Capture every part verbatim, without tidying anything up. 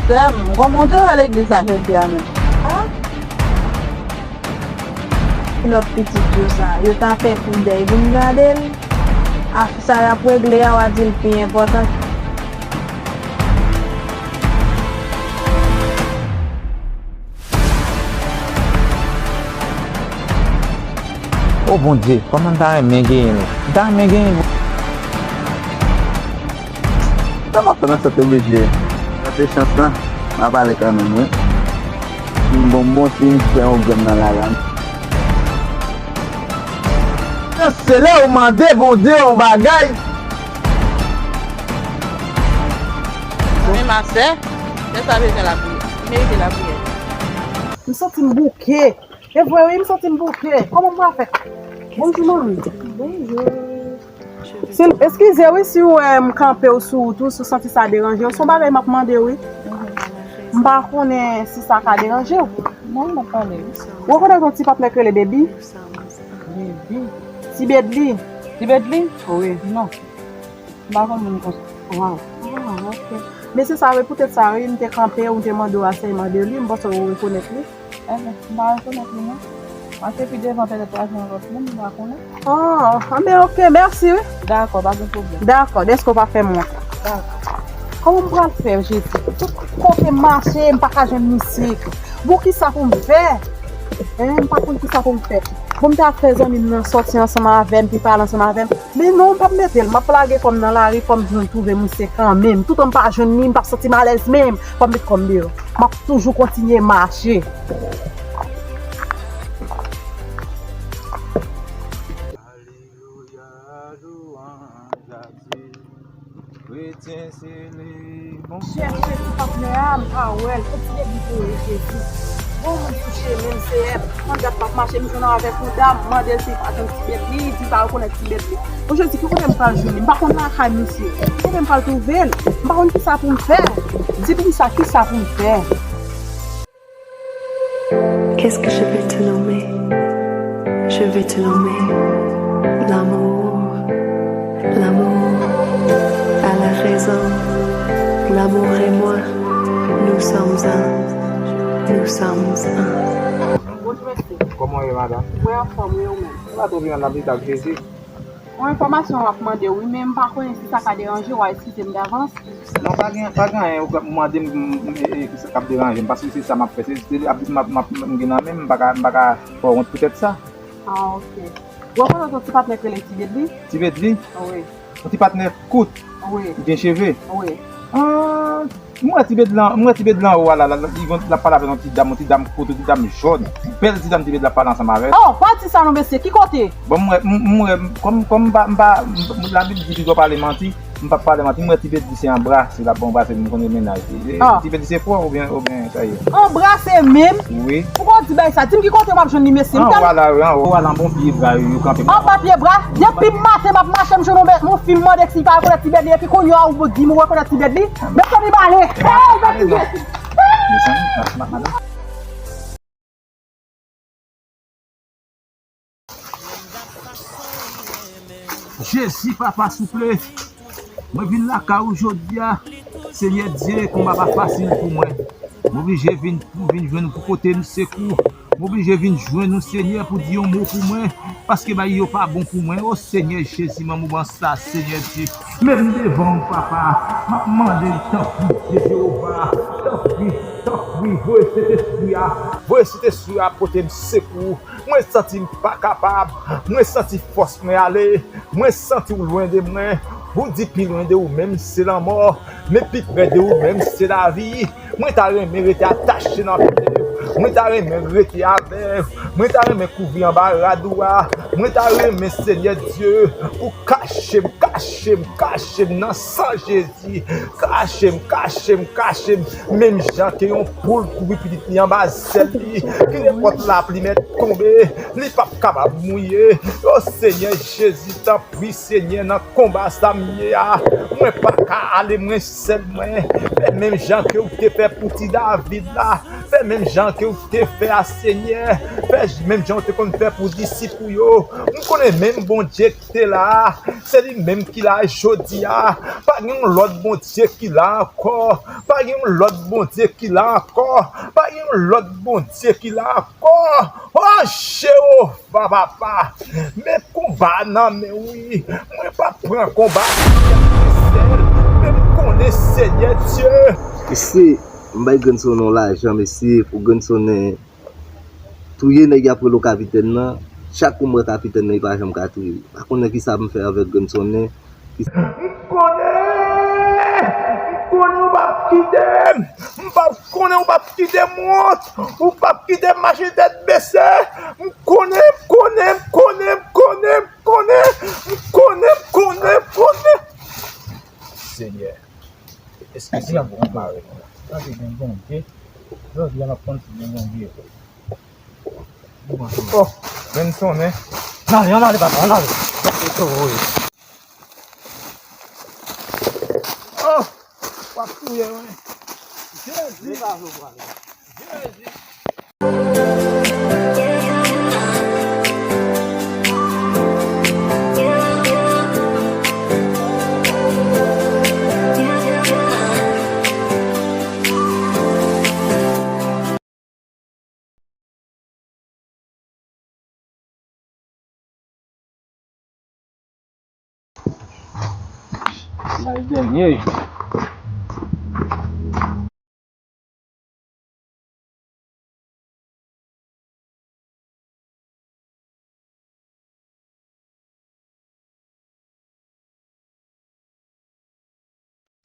Sè m, kòman w te wè legliz la jodi a menm? A? Kilòt pitit yo sa, yo ta fè koudèy pou m gade l. Afè sa y ap regle a, w a di l pi enpòtan. O Bondye, kòman m ta renmen genyen l? M ta renmen genyen l. Sa m ap fè nan sante oblije. Sa se chans lan. M ap ale kanmenm, wi. Si m bon, m bon, si m fè yon grenn nan lari a. Se lè ou mande Bondye yon bagay. Men ma sè, lè sa bezwen lapriyè. Li merite lapriyè. M santi m bouke. E vre, wi, m santi m bouke. Kòman m pral fè? Bonjou, manmi. Bonjou. Si, eskize, wi, si w wè m kanpe w sou wout ou, si w santi sa deranje w, se yon bagay m ap mande w, wi. M pa konnen si sa ka deranje w. Non, m ap pale, wi. Ou rekonèt yon ti patnè k rele Baby? Baby? Ti Bedli. Ti Bedli? Wi. Non. M pa konn moun konsa. Waw. Ah, ok. Men se sa, wi, poutèt sa, wi, m te kanpe, m te mande w ansèyman de li, m panse w rekonèt li. Enben, m pa rekonèt li, non. Paske pi devan, petèt w a jwenn lòt moun, m pa konnen. Ah, ah, ben, ok, mèsi, wi. Dakò, pa gen pwoblèm. Dakò, dèske w pa fè m wont. Dakò. Kòman m pral fè, Jezi? Tout kote m mache, m pa ka jwenn misye. Bon, kisa pou m fè? Hein, m pa konn kisa pou m fè. Bon, m te ap fè zanmi m nan sòti ansanm avè m, pi pale ansanm avè m. Men non, m p ap mete l. M ap lage kò m nan lari, fò m jwenn twouve misye kanmenm. Toutan m pa jwenn li, m p ap santi m alèz menm. Fò m met kò m deyò. M ap toujou kontinye mache. Alelouya, louanj a Dye. Kretyen se li, bon. Chèche ti patnè a, m pa wè l. Kot Ti Bedli voye, Jezi? Bon, moun sou chemen m, Seyè. Pandan m ap mache, m jwenn avèk yon dam, m mande l si l pa jwenn Ti Bedli, li di l pa rekonèt Ti Bedli. O Jezi, ki kote m pral jwenn li? M pa konn lakay misye. Ki kote m pral twouve l? M pa konn kisa pou m fè. Di pou m sa, kisa pou m fè? Qu'est-ce que je vais te nommer? Je vais te nommer l'amour. L'amour a la raison. L'amour et moi, nous sommes un. Nous sommes un. Bonjou, mesye. Kòman w ye, madanm? Mwen anfòm, wi, ou menm? Ou pa twò byen, n ap lite ak Jezi. Yon enfòmasyon w ap mande, wi, men m pa konnen si sa ka deranje w, a eskize m davans. Non, pa gen, pa gen anyen, ou ka mande m, m, m, e, e, ki sa k ap deranje m, paske se sa m ap fè, se, se ap di m ap, m ap, m gen nan men m, m pa ka, m pa ka fè w wont poutèt sa. Ah, ok. Ou rekonèt yon ti patnè k rele Ti Bedli? Ti Bedli? Wi. Yon ti patnè kout? Wi. Li gen cheve? Wi. Ah, M wè Ti Bed lan, m wè Ti Bed lan anwo a la, la, la, li gon, l ap pale avèk yon ti dam, yon ti dam kout, yon ti dam jòn. Bèl ti dam Ti Bed l ap pale ansanm avè l. Oh, pa di sa non, mesye, ki kote? Bon, m wè, m, m wè, kòm, kòm m pa, m pa, m, Labib di pi dwòl pale manti, m p ap pale manti, m wè Ti Bed di se anbrase, l ap anbrase, m konnen mennaj li. E, Ti Bed di se fò oubyen, oubyen sa ye? Anbrase menm? Wi. Poukò w di bagay sa? Di m ki kote m ap jwenn li, mesye. M tèl... Anwo a la, wi, anwo a la, bon pye bra yo, yo kanpe. Anba pye bra? Depi maten m ap mache, m jwenn yon fi m mande si l pa rekonèt Ti Bed li, epi kounye a ou di m ou rekonèt Ti Bed li? Mezanmi, m ale. Hey, mèsi Jezi. Jezi, papa, souple. Mwen vin lakay ou jodi a. Senyè Dye, konba pa fasil pou mwen. M oblije vin, vin jwenn ou pou pote m sekou. M oblije vin jwenn ou, Senyè, pou di yon mo pou mwen, paske bagay yo pa bon pou mwen. O Senyè Jezi, manman sa, Senyè Dye, men m devan ou, papa, m ap mande l, tanpri, Dye Jewova, tanpri, tanpri, voye Sentespri a, voye Sentespri a pote m sekou. Mwen santi m pa kapab, mwen santi fòs mwen ale. Mwen santi w lwen de mwen. Ou di pi lwen de ou menm se lanmò, men pi pre de ou menm se lavi. Mwen ta renmen rete atache nan pye w. Mwen ta renmen rete avè w. Mwen ta renmen kouvri anba rad ou a. Mwen ta renmen, Senyè Dye, ou kache m, kache m, kache m nan san Jezi. Kache m, kache m, kache m. Menm jan ke yon poul kouvri pitit li anba zèl li, ke nenpòt lapli mèt tonbe, li p ap kapab mouye. O Senyè Jezi, tanpri, Senyè, nan konba sa m ye a, mwen pa ka ale mwen sèl mwen. Fè menm jan ke ou te fè pou ti David la, Fè menm jan ke w te fè a, Senyè. Fè j-, menm jan w te konn fè pou disip ou yo. M konnen menm Bondye ki te la a, se li menm ki la a jodi a. Pa gen yon lòt Bondye ki la ankò. Pa gen yon lòt Bondye ki la ankò. Pa gen yon lòt Bondye ki la ankò. O Jewova Papa, men konba a nan men w wi. Mwen p ap pran konba a sèl, men m konnen Senyè Dye. Mesye, m bay Grandsone yon lajan, mesye, pou Grandsone touye nèg y ap rele w kapitèn nan. Chak kou m wè kapitèn nan, li pa janm ka touye. Pa konnen kisa m fè avèk Grandsone. M konnen, m konnen w p ap kite m. M p ap konnen w p ap kite m wont. Ou p ap kite m mache tèt bese. M konnen, m konnen, m konnen, m konnen, m konnen. M konnen, m konnen, m konnen. Senyè, eskize m pou m mare. Tande gen Bondye. Jodi a m ap konn si gen Bondye. Oh, Grandsone. N ale, n ale, papa, n ale. Oh, w ap touye mwen. Jezi. Jezi. Bay dènye.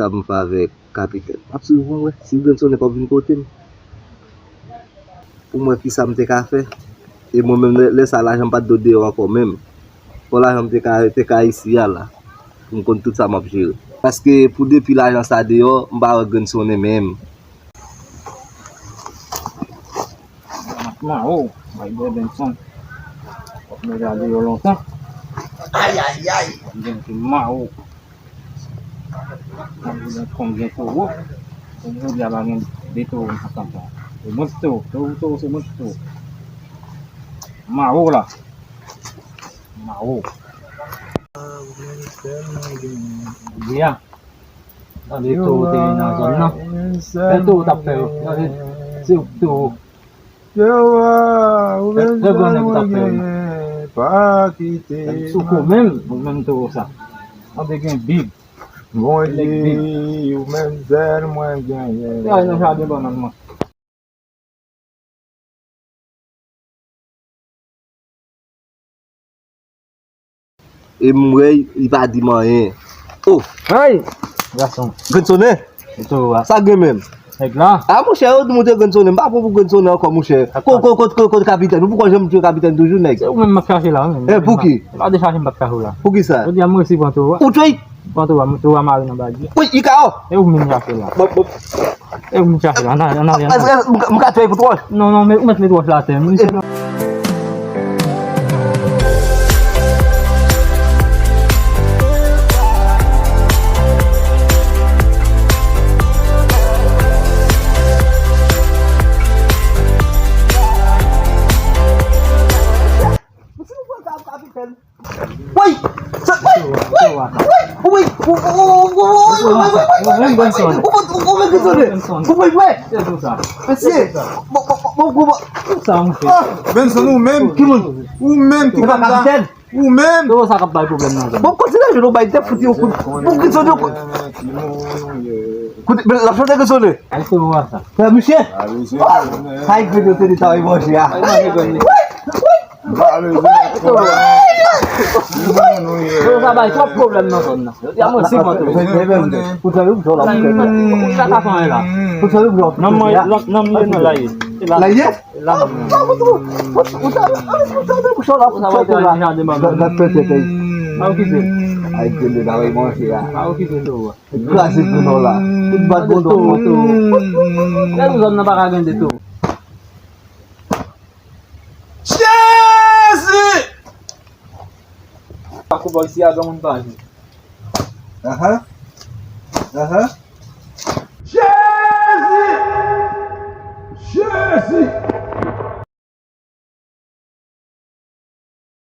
Sa m fè avèk kapitèn. M ap swiv pou m wè si Grandsone p ap vin kote m. Pou m wè kisa m te ka fè. E mwen menm, lè, lè sa, lajan m pa t dwe deyò ankò menm. Fò lajan m te ka, te ka isi a la. Pou m konn tout sa m ap jere. Paske pou depi lajan sa deyò, m pa wè Grandsone menm. Mawo, bay Benson. Fòk nou gade yo lontan. Ay, ay, ay. Fòk gen ki mawo. Fòk gen, fòk gen towo. Fòk gen jodi a pa gen de towo nan tantan. Se mwen ki towo. Towo, towo, se mwen ki towo. Mawo la. Mawo. Jodi a. Tande towo te nan zòn nan. Fè towo t ap fè yo. Tande, se towo. Fè, fè grann nèg ou t ap fè yo. Souko menm, ou menm towo sa. Tande gen bib. Nèg bib. Te al nan jaden bannann mwen. E m wè, li pa di m anyen. Oh! Ay! Gason. Grandsone? E towo a. Sa gen menm? Nèg la. A, monchè, yo di m ou te Grandsone. M pa pran pou Grandsone ankò, monchè. Ko, ko, ko, ko, kote kapitèn? Ou poko janm touye kapitèn toujou, nèg? Se ou menm m ap chache la, wi, menm. E, pou ki? E pa de chache m p ap chache w la. Pou ki sa? Jodi a m resi pran towo a. Ou touye? Pran towo a, towo a mare nan bagye. Wi, i ka o. E ou menm chache la. Bon, bon. E ou menm chache la. Ann ale, ann ale, ann ale. Èske, èske m ka, m ka touye pou twòch? Non, non, men ou mèt met wòch la atè. Misye. Woy! Sa, woy! Woy! Woy! Woy! Ou menm Benson. Ou menm Benson. Ou menm Benson. Mesye! Bon, bon, bon, bon, bon. Sa ou fè? Benson, ou menm. Ki moun? Ou menm ki konn sa. Ou menm. Towo sa k ap bay pwoblèm nan zòn. Bon, kontinye jwe nou bay tèt fout yon kout. Bon, Benson yon kout. Koute, men l ap chante Benson. Ay, towo a sa. Frè misye. Ay, grenn yo te di ta manje a. Ay, manje grenn li. Woy! Woy! Yo, sa bay twòp pwoblèm nan zòn nan. Y a mwen si mwen tou. Pou sa yo bjò la. Ou ka ta fè anyen la. Pou sa yo bjò. Nan mwen, nan mwen nan la ye. La ye? La nan mwen. Ou sa yo bjò la pou sa yo la. Nan pete kay. Pa okipe. Ay, grenn yo ta manje a. Pa okipe tou. Kraze grenn la. Tout bat grenn tou. Lè nou zòn nan pa ka gen de tou. Jezi! Pa kou bò isi a, granmoun pa jwe. Ahan. Ahan.